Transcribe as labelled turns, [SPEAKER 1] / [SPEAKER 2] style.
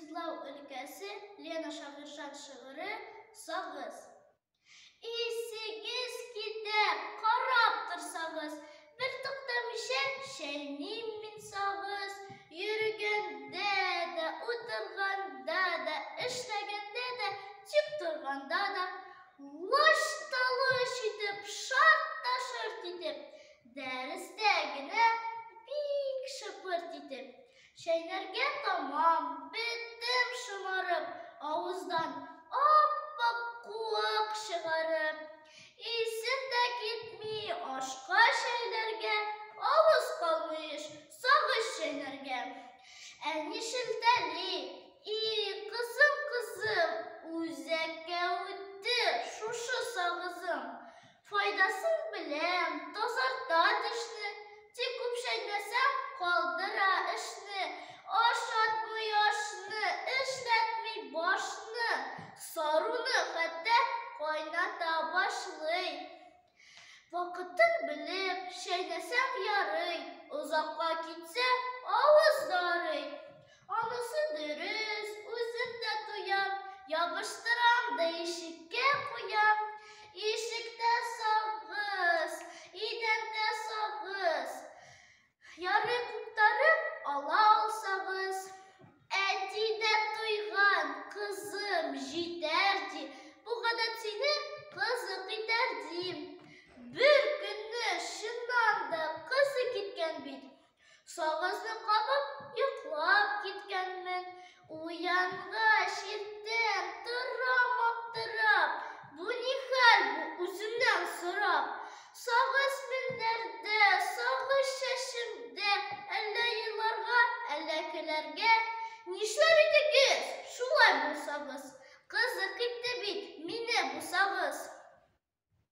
[SPEAKER 1] Свердлау өлкәсе, Лена Шагыйрьҗан шигыре, Сагыз. Исегез китәр, карап торсагыз, бер туктамыйча чәйним мин сагыз. Йөргәндә дә, утырганда да, эшләгәндә дә, тик торганда да, лыш та лыш итеп, шарт та шорт итеп, дәрестә генә бик шыпырт итеп. Чәйнәргә тамам, беттем шомарып, авыздан ап-ак куык чыгарып. Исем дә китми ашка чәйләргә, авыз калмый ич сагыз чәйнәргә. Әни шелтәли, и, кызым, кызым, үзәккә үтте шушы сагызың. Файдасын беләм, тазарта тешне, тик күп чәйнәсәң, калдыра эшне. Ашатмый ашны, эшләтми башны, саруны хәтта кайната башлый. Вакытын белеп, чәйнәсәң ярый, озакка китсә, авыз да арый.